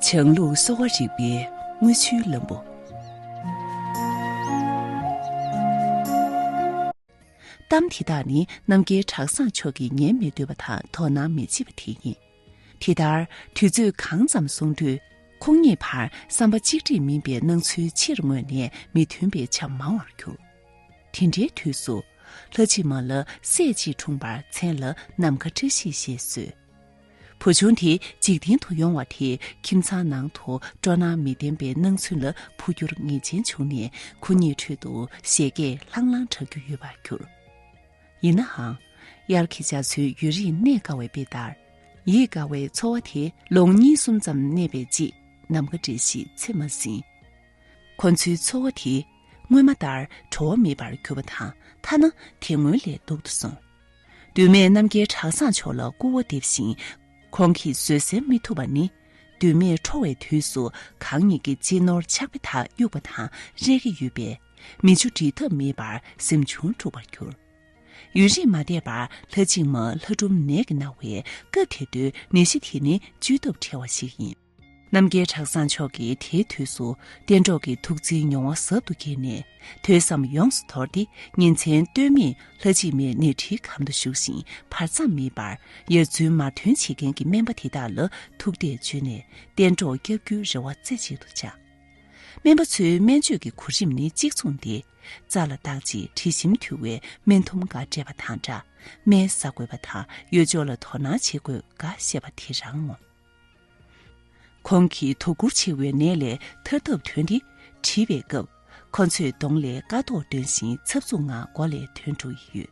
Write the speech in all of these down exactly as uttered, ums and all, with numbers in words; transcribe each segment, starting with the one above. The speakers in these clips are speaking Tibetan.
བྱང་ལུགས་གསོ་བ་རིག་པའི་དངུལ་ཆུའི་ལམ་བུ། གཏམ་དེ་དག་ནི་རྣམ་རྒྱལ་གྲགས་བཟང་མཆོག་གིས་ཉན་མི་འདོད་པ་དང་དོ་སྣང་མི་བྱེད་པ་དེ་ཡིན། དེ་ལྟར་དུས་ཚོད་གང་ཙམ་སོང་དུས། ཁོང་གཉིས་བར་བསམ་པ་གཅིག་སྒྲིལ་མིན་པའི་སྣང་ཚུལ་ཕྱིར་མངོན་ནས་མི་མཐུན་པའི་ཆ་མང་བར་གྱུར། དེ་འདྲའི་དུས་སུ། ལྷ་གཅིག་མ་ལ་སྲས་གཅིག་འཁྲུངས་པར་མཚན་ལ་ནམ་མཁའ་བཀྲ་ཤིས་ཞེས་གསོལ། བུ་ཆུང་དེ་འཇིག་རྟེན་དུ་ཡོང་བ་དེས་ཁྱིམ་ཚང་ནང་དུ་སྤྲོ་སྣང་མི་ལྡན་པའི་སྣང་ཚུལ་ལ་འཕོ་འགྱུར་ངེས་ཅན་བྱུང་ནས། ཁོ་གཉིས་ཁྲོད་དུ་བཞད་གད་ལྷང་ལྷང་གྲགས་རྒྱུ་ཡོད་པར་གྱུར། ཡིན་ནའང་། དབྱར་གྱི་རྒྱ་མཚོའི་ཡུན་རིང་གནས་དཀའ་བའི་དཔེ་ལྟར། ཡིད་དགའ་བའི་ཚོར་བ་དེ་ལོ་ངོ་གཉིས་གསུམ་ཙམ་གནས་པའི་རྗེས་ནམ་མཁའ་བཀྲ་ཤིས་ཚེ་མ་ཟིན། ཁོ་ཚོའི་ཚོར་བ་དེ་སྔོན་མ་ལྟར་བྲོ་བ་མེད་པར་གྱུར་པ་དང་། ཐ་ན་དེ་སྔོན་ལས་སྡུག་ཏུ་སོང་། མདོ་སྨད་རྣམ་རྒྱལ་གྲགས་བཟང་མཆོག་ལ་སྐུར་བ་འདེབས་ཤིང་། ཁོང་གིས་བཟོད་བསྲན་མི་ཐུབ་པ་ནི། མདོ་སྨད་འཕྲོ་བའི་དུས་སུ་གང་ཉིད་ཀྱི་གཅེས་ནོར་ཕྱག་དཔེ་དག་གཡུགས་པ་དང་རེག་གི་ཡོད་པས། མི་ཆུང་འབྲལ་ཐབས་མེད་པར་སེམས་ཆུང་འཁྲུགས་པར་གྱུར། ཡུན་རིང་མ་འདས་པར་ལྷ་གཅིག་མ་ལྷ་སྒྲུང་ནད་ཀྱིས་ན་བའི་སྐབས་དེ་དུས་ནད་གཞི་དེ་ནི་བཅོས་ཐབས་བྲལ་བ་ཞིག་ཡིན། རྣམ་རྒྱལ་གྲགས་བཟང་མཆོག་གིས་དེའི་དུས་སུ་གཏན་གྲོགས་ཀྱི་ཐུགས་བརྩེའི་མྱོང་བ་ཟབ་ཏུ་བསྐྱེད་ནས། ཐོས་བསམ་ཡོངས་སུ་དོར་ཏེ། ཉིན་མཚན་ལྟོས་མེད་ལྷ་གཅིག་མའི་ནད་ཁྲིའི་གམ་དུ་བཞུགས་ཤིང་། བར་མཚམས་མེད་པར་ཡར་རྫུན་མར་འདོན་བྱེད་མཁན་གྱི་སྨན་པ་དེ་དག་ལ་ཐུག་འཕྲད་བྱོན་ནས། གཏན་གྲོགས་བསྐྱབ་རྒྱུའི་རེ་བ་རྩེ་གཅིག་ཏུ་བཅངས། སྨན་པ་ཚོའི་སྨན་བཅོས་ཀྱི་གོ་རིམ་ནི་གཅིག་མཚུངས་ཏེ། རྩ་ལ་བརྟག་རྗེས་དྲི་ཞིམ་འཐུལ་བའི་སྨན་ཐུམ་འགའ་སྤྲད་པ་དང་སྦྲགས། སྨན་ཟ་དགོས་པ་དང་། ཡུལ་ཕྱོགས་ལ་དོ་སྣང་བྱེད་དགོས་འགའ་བཤད་པ་དེ་རང་ངོ་། ཁོང་གིས་དོ་ཁུར་ཆེ་བའི་ནད་ལས་ཐར་ཐབས་དོན་ཏེ་དྲིས་པའི་སྐབས། ཁོ་ཚོས་གདོང་ལས་དཀའ་ཐུབ་སྟོན་ཞིང་འཚབ་འཚུབ་ངང་མགོ་ལས་ཐོན་འགྲོ་ཡི་ཡོད།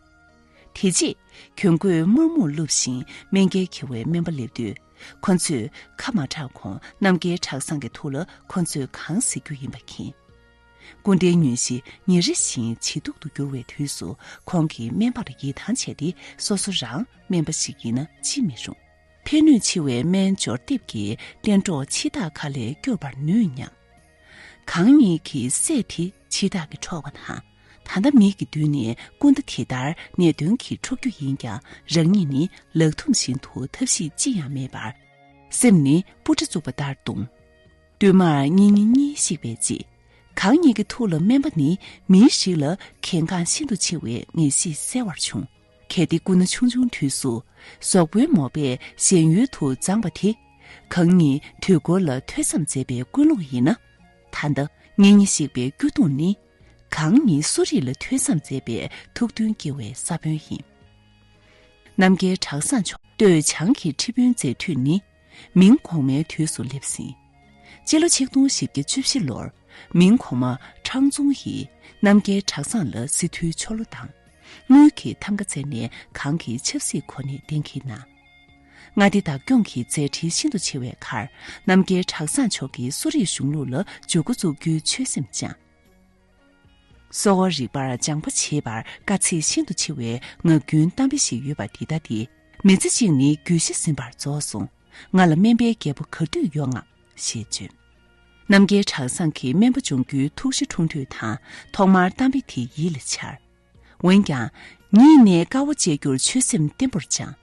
དེ་རྗེས་གྱོན་གོས་དམར་སྨུག་བཀླུབས་ཤིང་སྨན་རྒྱལ་འཁྱེར་བའི་སྨན་པ་སླེབས་དུས། ཁོ་ཚོས་ཁ་མ་གྲག་གོང་རྣམ་རྒྱལ་གྲགས་བཟང་གི་ཐུགས་ལ་ཁོ་ཚོས་གང་ཟེར་རྒྱུ་ཡིན་པ་མཁྱེན། སྐུ་ཟླའི་ཉུལ་གཞི་ཉིན་རེ་བཞིན་ཇེ་སྡུག་ཏུ་འགྱུར་བའི་དུས་སུ། ཁོང་གིས་སྨན་པར་ཡིད་ཐང་ཆད་དེ། སོ་སོ་རང་སྨན་པ་ཞིག་ཡིན་ན་ཅི་མི་རུང་། ཕན་ནུས་ཆེ་བའི་སྨན་སྦྱོར་སྡེབ་ཀྱིས་གཏན་གྲོགས་འཆི་བདག་ཁ་ལས་སྐྱོབ་པར་ནུས་སྙམ། གང་ཉིད་ཀྱི་སྲས་དེ་འཆི་བདག་གིས་འཕྲོག་པ་དང་། ད་ལྟ་མིག་གི་མདུན་ནས་སྐུ་ཟླ་དེ་ལྟར་ནད་གདོན་གྱིས་འཕྲོག་རྒྱུ་ཡིན་ཀྱང་། རང་ཉིད་ནི་ལག་ཐུམ་བཞིན་དུ་ཐབས་ཤེས་ཅི་ཡང་མེད་པར། སེམས་ནི་སྤུ་གྲི་བཙུགས་པ་ལྟར་བརྡུངས། བསྟུད་མར་གཉེན་ཉེ་གཉིས་གཤིགས་པའི་རྗེས། གང་ཉིད་ཀྱི་ཐུགས་ལ་སྨན་པ་ནི་མིའི་རིགས་ལ་གལ་འགངས་ཤིན་ཏུ་ཆེ་བའི་ངེས་ཤེས་གསལ་བར་བྱུང་། གལ་ཏེ་སྐུ་ན་ཆུང་ཆུང་དུས་སུ་གཟུགས་པོའི་མོས་པས་གཞན་ཡུལ་དུ་བརྫངས་པ་དེ། གང་ཉིད་དུས་འཁོར་ལ་ཐོས་བསམ་མཛད་པའི་ཀུན་སློང་ཡིན་ན། ད་ལྟ་གཉེན་ཉེ་གཤིགས་པའི་སྐྱོ་གདུང་ནི། གང་ཉིད་གསོ་རིག་ལ་ཐོས་བསམ་མཛད་པའི་ཐུགས་འདུན་བསྐྱེད་པའི་ས་བོན་ཡིན། རྣམ་རྒྱལ་གྲགས་བཟང་མཆོག་སྟོད་བྱང་གི་ཁྲི་དཔོན་མཛད་དུས་ནི། མིང་གོང་མའི་དུས་སུ་སླེབས་ཟིན། སྤྱི་ལོ་ཆིག་སྟོང་བཞི་བརྒྱ་བཅུ་བཞི་ལོར། མིང་གོང་མ་ཁྲང་ཙུང་ཡིས་རྣམ་རྒྱལ་གྲགས་བཟང་ལ་སི་ཐུའི་ཆོ་ལོ་དང་། དངུལ་གྱི་ཐམ་ག་བསྩལ་ནས་གང་གི་ཆབ་སྲིད་གོ་གནས་གཏན་འཁེལ་གནང་། མངའ་སྡེ་བདག་སྐྱོང་གི་མཛད་འཕྲིན་ཤིན་ཏུ་ཆེ་བའི་ཁར། རྣམ་རྒྱལ་གྲགས་བཟང་མཆོག་གིས་གསོ་རིག་གཞུང་ལུགས་ལ་འཇུག་སྒོ་བཙུགས་རྒྱུའི་ཆོད་སེམས་བཅངས། གསོ་བ་རིག་པར་སྦྱངས་པ་བྱེད་པར་དཀའ་ཚེགས་ཤིན་ཏུ་ཆེ་བའི་ངག་རྒྱུན་གཏམ་དཔེ་ཞིག་ཡོད་པ་འདི་ལྟ་སྟེ། མི་ཚེ་གཅིག་ནི་རྒྱུད་བཞི་ཟིན་པར་རྫོགས་སོང་། ང་ལ་སྨན་པའི་རྒྱལ་པོ་ག་དུས་ཡོང་ངམ་ཞེས་བརྗོད། རྣམ་རྒྱལ་གྲགས་བཟང་གིས་སྨན་པ་སྦྱོང་རྒྱུའི་ཐུགས་བཞེད་འཁྲུངས་དུས་དང་ཐོག་མར་གཏམ་དཔེ་དེ་ཡིད་ལ་འཆར། འོན་ཀྱང་། ཉིད་ནས་དཀའ་བ་སྤྱད་རྒྱུར་ཆོད་སེམས་བརྟན་པོར་བཅངས།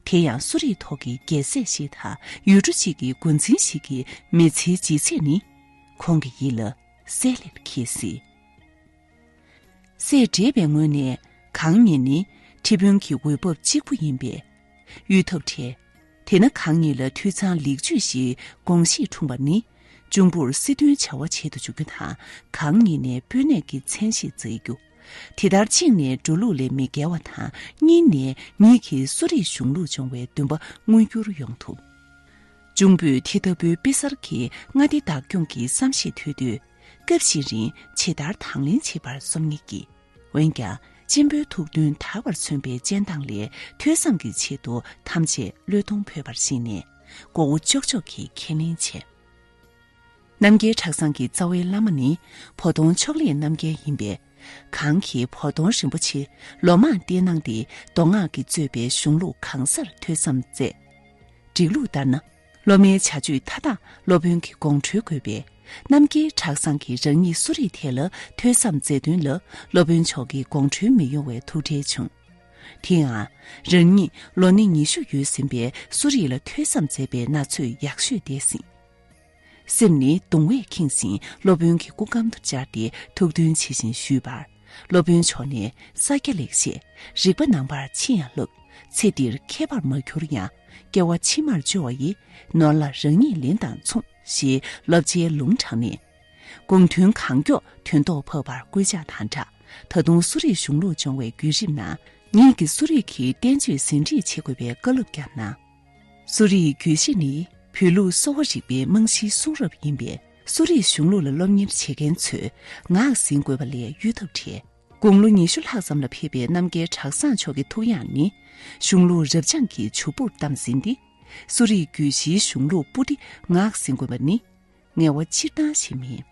དེ་ཡང་གསོ་རིག་ཐོག་གི་རྒྱལ་སྲས་ཤིག་དང་ཡུལ་གྲུ་གཅིག་གི་འགོ་འཛིན་ཞིག་གི་མི་ཚེའི་ལྗིད་ཚད་ནི། ཁོང་གི་ཡིད་ལ་གསལ་ལེར་འཁེལ་སྲིད། སྲས་བགྲེས་པའི་ངོས་ནས་གང་ཉིད་ནི་ཁྲི་དཔོན་གྱི་འོས་བབ་གཅིག་པུ་ཡིན་པས། གཡུལ་ཐབས་བྲལ། དེས་ན་གང་ཉིད་ལ་འཐུས་ཚང་ལེགས་བཅོས་ཤིག་དགོངས་གཞིས་འཁྲུངས་པ་ནི། འབྱུང་པོར་སྲིད་དོན་བྱ་བ་བྱེད་དུ་འཇུག་རྒྱུ་དང་། གང་ཉིད་ནས་དཔོན་གནས་ཀྱི་མཚན་ཞིག་བསྩལ་རྒྱུ། དེ་ལྟར་གཅིག་ནས་འགྲོ་ལུགས་ལས་མི་འགལ་བ་དང་། གཉིས་ནས་ཉིད་ཀྱི་གསོ་རིག་གཞུང་ལུགས་སྦྱོང་བའི་འདུན་པ་མངོན་འགྱུར་ཡོང་ཐུབ། འབྱུང་པོས་དེ་ལྟ་བུའི་དཔེ་གསར་གྱི་མངའ་སྡེ་བདག་སྐྱོང་གི་བསམ་ཤེས་ཐོས་དུས། སྐབས་ཤིག་རིང་ཇི་ལྟར་དང་ལེན་བྱེད་པར་སོམ་ཉི་བསྐྱེད། འོན་ཀྱང་། གཅེན་པོའི་ཐུགས་འདུན་དག་པར་མཚོན་པའི་སྤྱན་སྟངས་ལས། ཐོས་བསམ་གྱི་ཆེད་དུ་ཐམས་ཅད་བློས་གཏོང་ཕོད་པར་གཟིགས་ནས། མགོ་བོ་ཅོག་ཅོག་གིས་ཁས་ལེན་བྱས། རྣམ་རྒྱལ་གྲགས་བཟང་གི་རྩ་བའི་བླ་མ་ནི། བོ་དོང་ཕྱོགས་ལས་རྣམ་རྒྱལ་ཡིན་པས། གང་གིས་བོ་དོང་རིན་པོ་ཆེ་ལོ་མང་བསྟེན་གནང་སྟེ། མདོ་སྔགས་ཀྱིས་གཙོས་པའི་གཞུང་ལུགས་གང་སར་ཐོས་བསམ་མཛད། སྒྲིག་ལུགས་ལྟར་ན། སློབ་མའི་བྱ་སྤྱོད་མཐའ་དག་སློབ་དཔོན་གྱི་དགོངས་འཁྲོལ་དགོས་པས། རྣམ་རྒྱལ་གྲགས་བཟང་གིས་རང་ཉིད་གསོ་རིག་ཐད་ལ་ཐོས་བསམ་མཛད་དོན་ལ། སློབ་དཔོན་མཆོག་གི་དགོངས་འཁྲོལ་མི་ཡོང་བའི་ཐུགས་ཁྲལ་བྱུང་། དེའང་། རང་ཉིད་ལོ་ནི་ཉི་ཤུ་ཡོལ་ཟིན་པས། གསོ་རིག་ལ་ཐོས་བསམ་མཛད་པའི་ན་ཚོད་ཡག་ཤོས་འདས་ཟིན། སེམས་ནི་གདུང་བས་ཁེངས་ཤིང་སློབ་དཔོན་གྱི་སྐུ་གམ་དུ་བཅར་ཏེ་ཐུགས་འདུན་ཇི་བཞིན་ཞུས་པར། སློབ་དཔོན་མཆོག་ནས་ས་སྐྱ་ལེགས་བཤད། རིག་པ་ནང་པར་ཕྱིན་ཡང་བསླབ། ཚེ་འདིར་མཁས་པར་མ་གྱུར་ཡང་། སྐྱེ་བ་ཕྱི་མར་བཅོལ་བ་ཡི། ནོར་ལ་རང་ཉིད་ལེན་དང་མཚུངས། ཞེས་བསླབ་བྱའི་ལུང་དྲངས་ནས། དགོངས་དོན་གང་མགྱོགས་དོན་ཐོག་ཕབ་པར་སྐུལ་ལྕག་དང་སྦྲགས། ད་དུང་གསོ་རིག་གཞུང་ལུགས་སྦྱོང་བའི་བརྒྱུད་རིམ་ནང་ཉིད་ཀྱི་གསོ་རིག་གི་བསྟན་བཅོས་ཟིན་བྲིས་བྱེད་དགོས་པའི་བཀའ་སློབ་བསྐྱངས་གནང་། གསོ་རིག་རྒྱུད་བཞི་ནི་བོད་ལུགས་གསོ་བ་རིག་པའི་རྨང་གཞིའི་གསུང་རབ་ཡིན་པས། གསོ་རིག་གཞུང་ལུགས་ལ་སློབ་གཉེར་བྱེད་མཁན་ཚོས་ངག་ཟིན་དགོས་པ་ལས་གཡོལ་ཐབས་བྲལ། དགུང་ལོ་ཉི་ཤུ་ལྷག་ཙམ་ལ་ཕེབས་པའི་རྣམ་རྒྱལ་གྲགས་བཟང་མཆོག་གི་ཐུགས་དབྱངས་ནི། གཞུང་ལུགས་རབ་འབྱམས་ཀྱི་ཇོ་བོར་བལྟམས་ཟིན་ཏེ། གསོ་རིག་རྒྱུད་བཞིའི་གཞུང་ལུགས་པོ་ཏི་ངག་ཟིན་དགོས་པ་ནི། ངལ་བ་སྤྱིར་བཏང་ཞིག་མིན།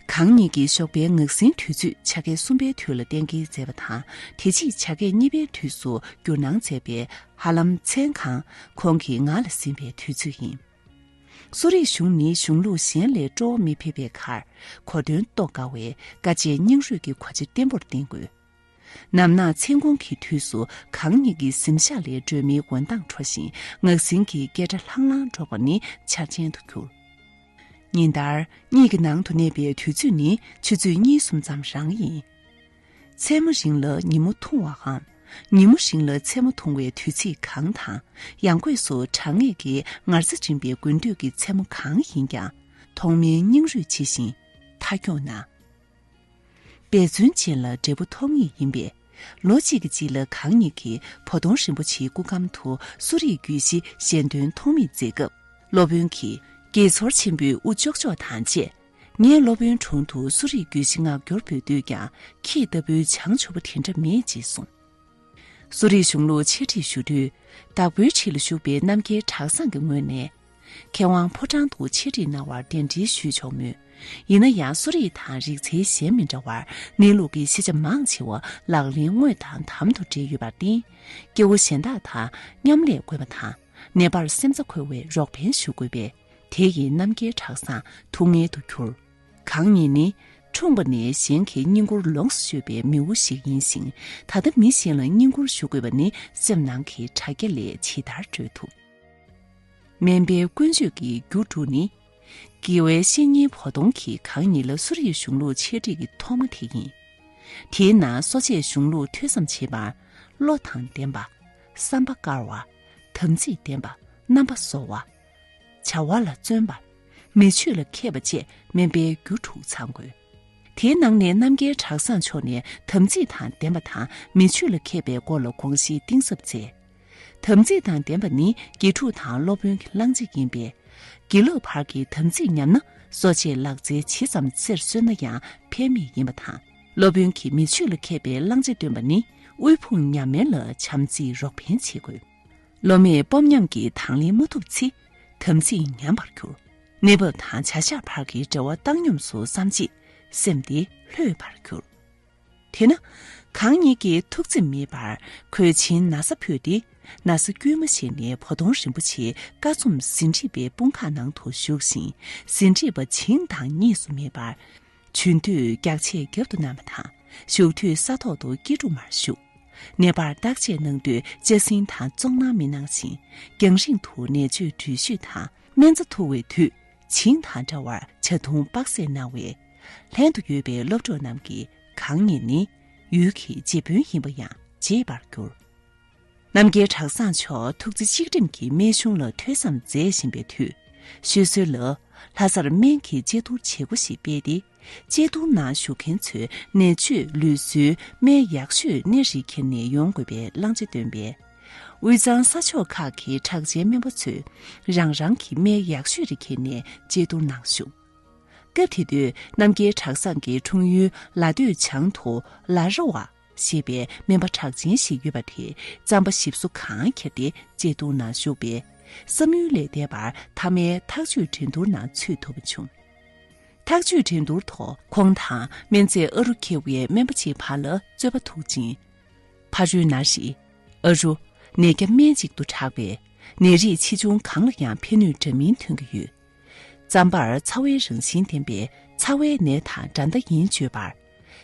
གང་ཉིད་ཀྱི་ཞོགས་པའི་ངག་ཟིན་དུས་ཚོད་བྱ་སྐད་གསུམ་པའི་དུས་ལ་གཏན་འཁེལ་མཛད་པ་དང་། དེ་རྗེས་བྱ་སྐད་གཉིས་པའི་དུས་སུ་བསྒྱུར་གནང་མཛད་པའི་ཧ་ལམ་མཚན་གང་ཁོང་གི་ངག་ལ་ཟིན་པའི་དུས་ཚོད་ཡིན། གསོ་རིག་གཞུང་ནི་གཞུང་ལུགས་གཞན་ལས་སྤྲོ་བ་མི་ཕེབས་པའི་ཁར། གོ་དོན་རྟོགས་དཀའ་བས་དཀའ་སྤྱད་སྙིང་རུས་ཀྱི་གོ་ཆ་བརྟན་པོར་བསྟེན་དགོས། ནམ་ནག་མཚན་གུང་གི་དུས་སུ་གང་ཉིད་ཀྱི་གཟིམ་ཤག་ལས་སྒྲོན་མེའི་འོད་མདངས་འཕྲོ་ཞིང་ངག་ཟིན་གྱི་སྐད་སྒྲ་ལྷང་ལྷང་སྒྲོག་པ་ནི་འཆར་ཅན་དུ་གྱུར། ཉིན་ལྟར་གཉིད་ཀྱི་ནང་དུ་གནས་པའི་དུས་ཚོད་ནི་ཆུ་ཚོད་གཉིས་གསུམ་ཙམ་རང་ཡིན། མཚན་མོ་རིང་ལ་ཉིན་མོ་ཐུང་བའམ། ཉིན་མོ་རིང་ལ་མཚན་མོ་ཐུང་བའི་དུས་ཚིགས་གང་དང་། ཡང་སྒོས་སུ་དྲང་ངེས་ཀྱི་ངར་རྩ་འབྲིང་པའི་དགུན་དུས་ཀྱི་མཚན་མོ་གང་ཡིན་ཀྱང་། མཐོང་མིན་སྙིང་རུས་ཇི་བཞིན་མཐའ་འཁྱོངས་གནང་། འབད་བརྩོན་ཅན་ལ་འབྲས་བུ་ཐོབ་ངེས་ཡིན་པས། ལོ་གཅིག་གི་རྗེས་ལ་གང་ཉིད་ཀྱིས་བོ་དོང་རིན་པོ་ཆེའི་སྐུ་གམ་དུ་གསོ་རིག་རྒྱུད་བཞི་ཞལ་འདོན་ཐོགས་མེད་མཛད་སྐབས། སློབ་དཔོན་གྱིས་དགྱེས་ཚོར་ཆེན་པོས་དབུ་ལྕོག་ལྕོག་དང་བཅས། ངའི་སློབ་དཔོན་དྲུང་དུ་གསོ་རིག་རྒྱུད་བཞི་ངག་སྐྱོར་འབུལ་འདོད་ཀྱང་ཁྱེད་ལྟ་བུའི་བྱང་ཆུབ་པ་དེ་འདྲ་མེད་ཅེས་གསུངས། གསོ་རིག་གཞུང་ལུགས་འཆད་ཁྲིད་ཞུ་དུས། བདག་པོའི་ཁྲི་ལ་བཞུགས་པའི་རྣམ་རྒྱལ་གྲགས་བཟང་གི་ངོས་ནས། མཁས་དབང་ཕོ་བྲང་དུ་འཆད་ཁྲིད་གནང་བར་གདན་འདྲེན་ཞུས་ཆོག་མོད། ཡིན་ན་ཡང་གསོ་རིག་དང་རིག་རྩལ་གཞན་མི་འདྲ་བར་གནས་ལུགས་ཀྱི་ཤེས་བྱ་མང་ཆེ་བ་ལག་ལེན་དངོས་དང་དམ་དུ་འབྲེལ་ཡོད་པར་བརྟེན། སྐྱེ་བོ་གཞན་དག་དང་མཉམ་ལས་དགོས་པ་དང་། ནད་པར་སེམས་རྩ་འཁོལ་བའི་རོགས་ཕན་ཞུ་དགོས་པས། དེ་ཡིས་རྣམ་རྒྱལ་གྲགས་བཟང་ཐུགས་ངལ་དུ་གྱུར། གང་ཉིད་ནི། འཁྲུངས་པ་ནས་གཞན་གྱི་བསྙེན་བཀུར་ལོངས་སུ་སྤྱོད་པའི་མི་བོ་ཞིག་ཡིན་ཞིང་། ད་ལྟ་མི་གཞན་ལ་བསྙེན་བཀུར་ཞུ་དགོས་པ་ནི་སེམས་ནང་གི་དྲ་རྒྱ་ལས་ཇི་ལྟར་བགྲོད་ཐུབ། སྨན་པའི་ཀུན་སྤྱོད་ཀྱི་རྒྱུ་དྲུག་ནི། དགེ་བའི་བཤེས་གཉེན་བོ་དོང་གིས་གང་ཉིད་ལ་གསོ་རིག་གཞུང་ལུགས་འཆད་ཁྲིད་ཀྱི་ཐོག་མ་དེ་ཡིན། དེའི་ནང་གསོ་དཔྱད་གཞུང་ལུགས་ཐོས་བསམ་བྱེད་པར། བློ་དང་ལྡན་པ། བསམ་པ་དཀར་བ། དམ་ཚིག་ལྡན་པ། རྣམ་པ་གསོ་བ། བྱ་བ་ལ་བརྩོན་པ། མི་ཆོས་ལ་མཁས་པ་བཅས་སྨན་པའི་རྒྱུ་དྲུག་ཚང་དགོས། དེའི་ནང་ནས་རྣམ་རྒྱལ་གྲགས་བཟང་མཆོག་ནས་དམ་ཚིག་དང་ལྡན་པ་དང་མི་ཆོས་ལ་མཁས་པའི་སྐོར་ལ་དགོངས་གཞི་གཏིང་ཟབ་མཛད། དམ་ཚིག་དང་ལྡན་པ་ནི་དགེ་ཕྲུག་དང་སློབ་དཔོན་གྱི་བླང་བྱ་ཡིན་པས། དགེ་སློབ་བར་གྱི་དམ་ཚིག་ཉམས་ན་གསོ་དཔྱད་ལག་རྩལ་ཇི་ཙམ་རྩེར་སོན་ན་ཡང་ཕན་མེད་ཡིན་པ་དང་། སློབ་དཔོན་གྱིས་མི་ཆོས་ལ་མཁས་པའི་བླང་བྱ་སྟོན་པ་ནི་དབུལ་ཕོངས་ཉམས་དམན་ལ་བྱམས་བརྩེའི་རོགས་ཕན་བྱེད་དགོས། སློབ་མས་སྤོབས་ཉམས་ཀྱིས་དང་ལེན་མ་ཐུབ་ཚེ། དམ་ཚིག་ཉམས་པར་འགྱུར། གནས་བབ་དང་བྱ་བཞག་བར་གྱི་འབྲེལ་བ་བཏང་སྙོམས་སུ་བསམ་རྗེས་སེམས་དེ་ལྷོད་པར་འགྱུར། དེས་ན། གང་ཉིད་ཀྱིས་ཐུགས་འཚེམ་མེད་པར་ཁོས་བྱིན་ན་བཟའ་ཕུལ་ཏེ། ན་བཟའ་དཀྱུས་མ་བཞེས་ནས་བོ་དོང་རིན་པོ་ཆེའི་བཀའ་རྩོམ་ཟིན་བྲིས་པའི་དཔུང་ཁག་ནང་དུ་ཞུགས་ཤིང་། ཟིན་བྲིས་པ་བྱིངས་དང་གཉིས་སུ་མེད་པར། བྱོན་དུས་རྒྱགས་ཆས་རྒྱབ་ཏུ་གནང་བ་དང་། བཞུགས་དུས་ས་ཐོག་ཏུ་སྐྱིལ་ཀྲུང་མར་བཞུགས། ནད་པར་བརྟག་དཔྱད་གནང་དུས་ལྕགས་སྲིན་དང་བཙོང་གནང་མི་གནང་ཞིང་། རྒྱང་རིང་དུ་ནད་བཅོས་འགྲུལ་བཞུད་དང་སྨན་རྩྭ་འཐུ་བའི་དུས་བྱིངས་དང་འདྲ་བར་ཇ་འཐུང་དཔག་ཚད་གནང་བས། ལྷན་དུ་ཡོད་པའི་སློབ་གྲོགས་རྣམས་ཀྱིས་གང་ཉིད་ནི་ཡུལ་གྱི་རྗེ་དཔོན་ཡིན་པ་ཡང་བརྗེད་པར་གྱུར། རྣམ་རྒྱལ་གྲགས་བཟང་མཆོག་ཐུགས་རྗེ་གཅིག་སྒྲིམ་གྱིས་སྨན་གཞུང་ལ་ཐོས་བསམ་མཛད་བཞིན་པའི་དུས། ཆུད་ཟོས་ལ་ལྷ་སར་སྨན་གྱི་དཔྱད་བསྡུར་བྱེད་སྒོ་ཞིག་སྤེལ་ཏེ། དཔྱད་བསྡུར་ནང་ཞུགས་མཁན་ཚོས་ནད་བཅོས་ལུས་གསོའི་སྨན་ཡག་ཤོས་སྣེ་རེ་འཁྱེར་ནས་ཡོང་དགོས་པའི་བླང་བྱ་བཏོན་པས། དབུས་གཙང་ས་ཕྱོགས་ཁག་གི་གྲགས་ཅན་སྨན་པ་ཚོས་རང་རང་གི་སྨན་ཡག་ཤོས་རེ་འཁྱེར་ནས་དཔྱད་བསྡུར་ནང་ཞུགས། སྐབས་དེ་དུས་རྣམ་རྒྱལ་གྲགས་བཟང་གི་འཁྲུངས་ཡུལ་ལ་སྟོད་བྱང་དུ་ལ་ར་བ་ཞེས་པའི་སྨན་པ་གྲགས་ཅན་ཞིག་ཡོད་པ་དེས་རྩམ་པ་ཞིབ་བཟོ་གང་འཁྱེར་ཏེ་དཔྱད་བསྡུར་ནང་ཞུགས་པས། བསམ་ཡུལ་ལས་འདས་པར་མཐའ་མའི་ཐག་གཅོད་འགྲན་བསྡུར་ནང་ཚུད་ཐུབ་པ་བྱུང་། ཐག་གཅོད་འགྲན་བསྡུར་ཐོག་ཁོང་དང་སྨན་རྫས་ཨ་རུ་འཁྱེར་བའི་སྨན་པ་གཅིག་བར་ལ་རྩོད་པ་ཐུག་ཅིང་། ཕ་རོལ་ན་རེ། ཨ་རུ། ནད་བརྒྱ་སྨན་གཅིག་ཏུ་གྲགས་པས། ནད་རིགས་ཆེ་ཆུང་གང་ལ་ཡང་ཕན་ནུས་འདྲ་མིན་ཐོན་གྱི་ཡོད། རྩམ་པར་ཚ་བའི་རང་བཞིན་ལྡན་པས་ཚ་བའི་ནད་དང་འདྲ་མཐའ་ཡིན་བརྗོད་པར།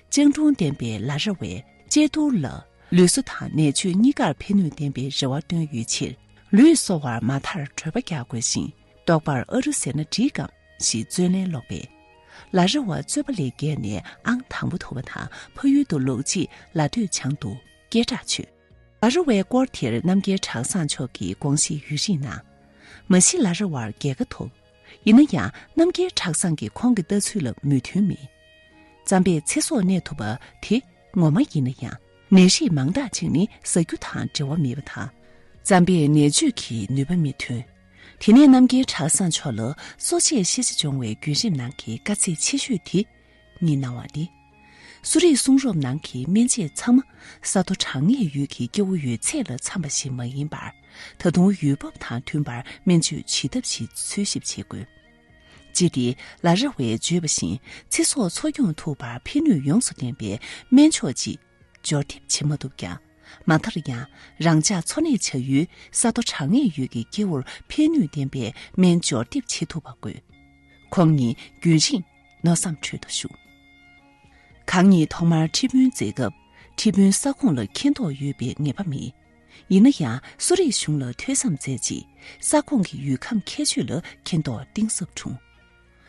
སྤྱང་གྲུང་ལྡན་པའི་ལ་ར་བས་དཔྱད་བསྡུར་ལ་ལུས་གསོ་དང་ནད་བཅོས་གཉིས་ཀར་ཕན་ནུས་ལྡན་པའི་རེ་བ་བཏོན་ཡོད་ཕྱིར། ལུས་གསོ་བར་མ་མཐར་གྲོད་པ་རྒྱག་དགོས་ཤིང་། ལྟོགས་པར་ཨ་རུ་ཟས་ན་འགྲིག་གམ་ ཞེས་རྩོད་ལན་སློག་པས། ལ་རི་བ་རྩོད་པ་ལས་བརྒལ་ནས་ཨང་དང་པོ་ཐོབ་པ་དང་། ཕ་ཡུལ་དུ་ལོག་རྗེས་ལ་སྟོད་བྱང་དུ་སྐད་གྲགས་ཆོད། ལ་རི་བའི་སྐོར་དེར་རྣམ་རྒྱལ་གྲགས་བཟང་མཆོག་གིས་དགོངས་བཞེས་ཡུན་རིང་གནང་། མ་གཞི་ལ་རི་བར་རྒྱལ་ཁ་ཐོབ། ཡིན་ན་ཡང་རྣམ་རྒྱལ་གྲགས་བཟང་གིས་ཁོང་གི་ལྟ་ཚུལ་ལ་མོས་མཐུན་མེད། རྩམ་པས་ཚེ་སྲོག་གནས་ཐུབ་པ་དེ་ངོ་མ་ཡིན་ན་ཡང་། ནད་རིགས་མང་དག་ཅིག་ནི་ཟ་རྒྱུ་དང་འབྲེལ་བ་མེད་པ་དང་། རྩམ་པས་ནད་བཅོས་ཀྱི་ནུས་པ་མི་ཐོན། དེ་ནས་རྣམ་རྒྱལ་གྲགས་བཟང་མཆོག་ལ་གསོ་དཔྱད་ཤེས་བྱ་སྦྱོང་བའི་བརྒྱུད་རིམ་ནང་གི་དཀའ་ཚེགས་ཆེ་ཤོས་དེ་གཉིས་གནང་བ་ནི། གསོ་རིག་གསུང་རབ་ནང་གི་སྨན་དཔྱད་ཚང་མ་ས་མཐོ་གྲང་ངེས་ཡུལ་གྱི་སྐྱེ་བོ་ཡོད་ཚད་ལ་འཚམ་པ་ཞིག་མ་ཡིན་པར། ད་དུང་ཡུལ་བབ་དང་མཐུན་པར་སྨན་བཅོས་བྱེད་ཐབས་ཤིག་འཚོལ་ཞིབ་བྱེད་དགོས། ཅི་སྟེ་ལ་རི་བས་བརྗོད་པ་བཞིན་ཚེ་སྲོག་འཚོ་སྐྱོང་ཐུབ་པར་ཕན་ནུས་ཡོངས་སུ་ལྡན་པའི་སྨན་མཆོག་ཅིག་འབྱོར་འདེབས་བྱེད་མ་ཐུབ་ཀྱང་། མ་མཐར་ཡང་རང་ཅག་འཚོ་གནས་བྱ་ཡུལ་ས་མཐོ་གྲང་ངེས་ཡུལ་གྱི་སྐྱེ་བོར་ཕན་ནུས་ལྡན་པའི་སྨན་འབྱོར་འདེབས་བྱེད་ཐུབ་པ་དགོས། ཁོང་ཉིད་རྒྱུན་རིང་མནོ་བསམ་ཁྲོད་དུ་ཞུགས། གང་ཉིད་ཐོག་མར་ཁྲི་དཔོན་མཛད་སྐབས་ཁྲི་དཔོན་ས་ཁོངས་ལ་མཁྱེན་རྟོགས་ཡོད་པའི་ངེས་པ་མེད། ཡིན་ན་ཡང་གསོ་རིག་གཞུང་ལ་ཐོས་བསམ་མཛད་རྗེས་ས་ཁོངས་ཀྱི་ཡུལ་ཁམས་ཁྱད་ཆོས་ལ་མཁྱེན་རྟོགས་གཏིང་ཟབ་འཁྲུངས།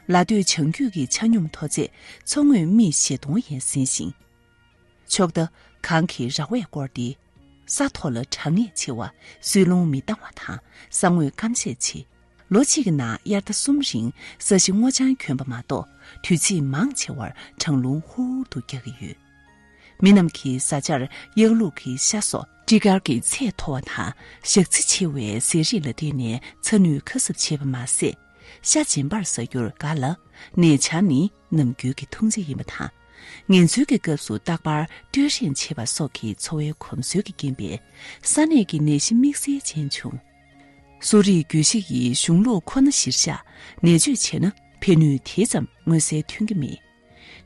ལ་སྟོད་བྱང་རྒྱུད་ཀྱི་ཆ་སྙོམས་མཐོ་ཚད་མཚོ་ངོས་སྨི་བཞི་སྟོང་ཡན་ཟིན་ཞིང་། ཕྱོགས་མཐའ་གངས་ཀྱི་ར་བས་བསྐོར་ཏེ། ས་མཐོ་ལ་གྲང་ངད་ཆེ་བ། སོལ་རླུང་མི་འདང་བ་དང་ས་ངོས་སྐམ་ཤས་ཆེ། ལོ་གཅིག་གི་ནང་དབྱར་ཟླ་གསུམ་རིང་ས་གཞི་སྔོ་ལྗང་གྱོན་པ་མ་གཏོགས། དུས་ཚིགས་མང་ཆེ་བར་གྲང་རླུང་ཧུར་ཐུག་རྒྱག་གི་ཡོད། མི་རྣམས་ཀྱི་བཟའ་བཅར་གཡག་ལུག་གི་ཤ་སོགས། སྤྲི་དཀར་གྱི་ཚད་མཐོ་བ་དང་ཞག་ཚི་ཆེ་བའི་ཟས་རིགས་ལ་བརྟེན་ནས་ཚ་ནུས་ཁ་གསབ་བྱེད་པ་མ་ཟད། ཤ་རྗེན་པར་ཟ་རྒྱུར་དགའ་ལ། ནས་ཆང་ནི་ནམ་རྒྱུན་གྱི་འཐུང་ཆས་ཡིན་པ་དང་། ངལ་འཚོའི་གི་སྐབས་སུ་རྟག་པར་སྟོད་རེངས་བྱེད་པ་སོགས་ཀྱི་འཚོ་བའི་གོམས་སྲོལ་གྱི་རྐྱེན་པས། ས་གནས་ཀྱི་ནད་གཞི་དམིགས་བསལ་ཅན་བྱུང་། གསོ་རིག་རྒྱུད་བཞི་ཡི་གཞུང་ལུགས་ཁོ་ན་གཞིར་བཞག་ནད་བཅོས་བྱས་ན་ཕན་ནུས་དེ་ཙམ་མངོན་གསལ་ཐོན་གྱི་མེད།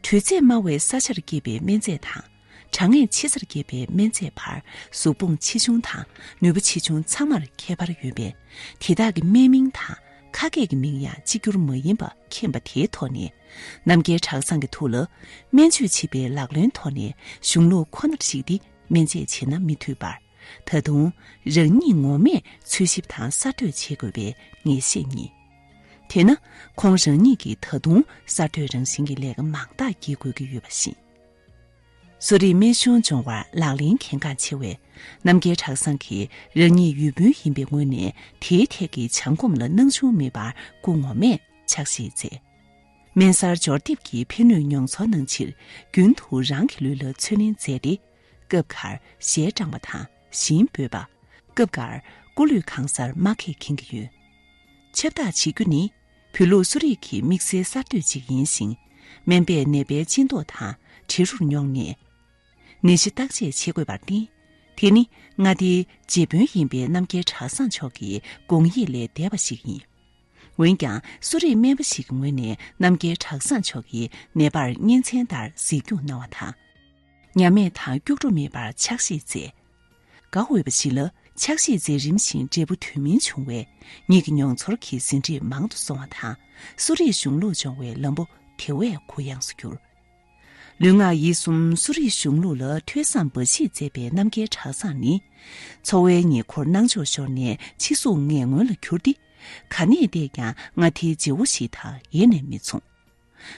དྲོད་ཚད་དམའ་བའི་ས་ཆར་སྐྱེས་པའི་སྨན་རྫས་དང་། གྲང་ངད་ཆེ་སར་སྐྱེས་པའི་སྨན་རྫས་བར་གཟུགས་ཕུང་ཆེ་ཆུང་དང་ནུས་པ་ཆེ་ཆུང་ཚང་མར་ཁྱད་པར་ཡོད་པས། དེ་དག་གི་སྨན་མིང་དང་ཁ་སྐད་ཀྱི་མིང་ཡང་གཅིག་གྱུར་མ་ཡིན་པ་མཁྱེན་པ་དེའི་ཐོག་ནས། རྣམ་རྒྱལ་གྲགས་བཟང་གི་ཐུགས་ལ། སྨན་བཅོས་བྱེད་པའི་ལག་ལེན་ཐོག་ནས་གཞུང་ལུགས་ཁོ་ནར་གཞིགས་ཏེ་སྨན་དཔྱད་བྱས་ན་མི་འཐུས་པར། ད་དུང་རང་ཉིད་ངོ་མས་འཚོལ་ཞིབ་དང་གསར་གཏོད་བྱེད་དགོས་པའི་ངེས་ཤེས་རྙེད། དེས་ན་ཁོང་རང་ཉིད་ཀྱིས་ད་དུང་གསར་གཏོད་རང་བཞིན་གྱི་ལས་ཀ་མང་དག་བགྱིད་དགོས་ཀྱི་ཡོད་པ་བཞིན། གསོ་རིག་སྨན་གཞུང་སྦྱོང་བར་ལག་ལེན་གལ་འགངས་ཆེ་བས། རྣམ་རྒྱལ་གྲགས་བཟང་གིས་རང་ཉིད་ཡུལ་དཔོན་ཡིན་པའི་ངོས་ནས་དེའི་ཐད་ཀྱི་བྱ་སྒོམ་ལ་སྣང་ཆུང་མེད་པར་སྐུ་ངོ་མས་ཕྱག་བཞེས་མཛད། སྨན་གསར་འབྱོར་འདེབས་ཀྱི་ཕན་ནུས་མྱོང་ཚོར་གནང་ཕྱིར་རྒྱུན་དུ་རང་གི་ལུས་ལ་ཚོད་ལེན་མཛད་དེ། སྐབས་འགར་ཞལ་སྐྲངས་པ་དང་ཞིང་སྦོས་པ། སྐབས་འགར་སྐུ་ལུས་གང་སར་རྨ་ཁས་འཁེན་གྱི་ཡོད། ཁྱབ་བདག་བྱེད་རྒྱུ་ནི། བོད་ལུགས་གསོ་རིག་གི་དམིགས་བསལ་གསར་གཏོད་ཅིག་ཡིན་ཞིང་། སྨན་པས་ནད་པའི་སྤྱི་ལྡོག་དང་བྲེལ་རུར་སྙོགས་ནས། ནད་གཞི་བརྟག་དཔྱད་བྱེད་དགོས་པར་བརྟེན། དེ་ནི་མངའ་སྡེའི་རྗེ་དཔོན་ཡིན་པའི་རྣམ་རྒྱལ་གྲགས་བཟང་མཆོག་གི་དགོངས་ཡིད་ལས་འདས་པ་ཞིག་ཡིན། འོན་ཀྱང་གསོ་རིག་སྨན་པ་ཞིག་གི་ངོས་ནས་རྣམ་རྒྱལ་གྲགས་བཟང་མཆོག་གི་ནད་པར་གཉེན་ཚན་ལྟར་གཟིགས་སྐྱོང་གནང་བ་དང་། ཉམས་མེད་དང་སྐྱུག་བྲོ་མེད་པར་ཕྱག་བཞེས་མཛད། དགའ་འོས་པ་ཞིག་ལ། ཕྱག་བཞེས་མཛད་རིམ་བཞིན་འབྲས་བུ་དོན་སྨིན་བྱུང་བས། ཉིད་ཀྱི་མྱོང་ཚོར་གྱི་ཟིན་བྲིས་མང་དུ་སོང་བ་དང་། གསོ་རིག་གཞུང་ལུགས་སྦྱོང་བའི་ལམ་བུ་དེ་བས་གུ་ཡངས་སུ་གྱུར། ལུས་ངག་ཡིད་གསུམ་གསོ་རིག་གཞུང་ལུགས་ལ་ཐོས་བསམ་འབའ་ཞིག་མཛད་པའི་རྣམ་རྒྱལ་གྲགས་བཟང་ནི། འཚོ་བའི་ཉེ་འཁོར་སྣང་ཕྱོགས་ཤོར་ནས་ཕྱི་གཟུགས་ངན་ངོན་ལ་གྱུར་ཏེ། ག་ནས་བལྟས་ཀྱང་མངའ་ཐེལ་བརྗེ་བོ་ཞིག་དང་ཡེ་ནས་མི་མཚུངས།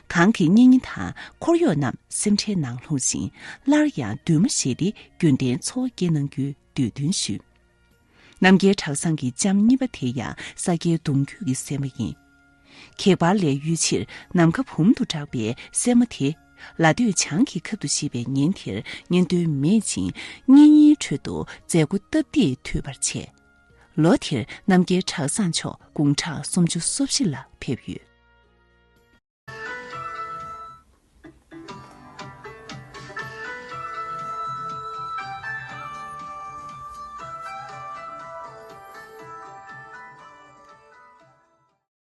གང་གི་གཉེན་ཉེ་དང་འཁོར་གཡོག་རྣམས་སེམས་ཁྲལ་ནང་ལྷུང་ཞིང་། སླར་ཡང་འདུན་མ་བཞེས་ཏེ་རྒྱུན་ལྡན་འཚོ་བ་སྐྱེལ་གནང་རྒྱུའི་འདོད་འདུན་ཞུས། རྣམ་རྒྱལ་གྲགས་བཟང་གི་ལྕམ་གཉིས་པ་དེ་ཡང་ས་སྐྱའི་གདུང་རྒྱུད་ཀྱི་སྲས་མོ་ཡིན། ཁྱད་པར་ལས་གཡོལ་ཕྱིར་ནམ་མཁའ་བུམ་དུ་གྲགས་པའི་སྲས་མོ་དེ། ལ་སྟོད་བྱང་གི་ཁབ་ཏུ་གཤིབས་པའི་ཉིན་དེར་གཉེན་དོན་མེད་ཅིང་། གཉེན་ཉེའི་ཁྲོད་དུ་མཛད་སྒོ་སྟབས་བདེས་མཐུད་པར་བྱས། ལོ་དེར་རྣམ་རྒྱལ་གྲགས་བཟང་མཆོག་དགུང་གྲངས་སུམ་ཅུ་སོ་བཞི་ལ་ཕེབས་ཡོད།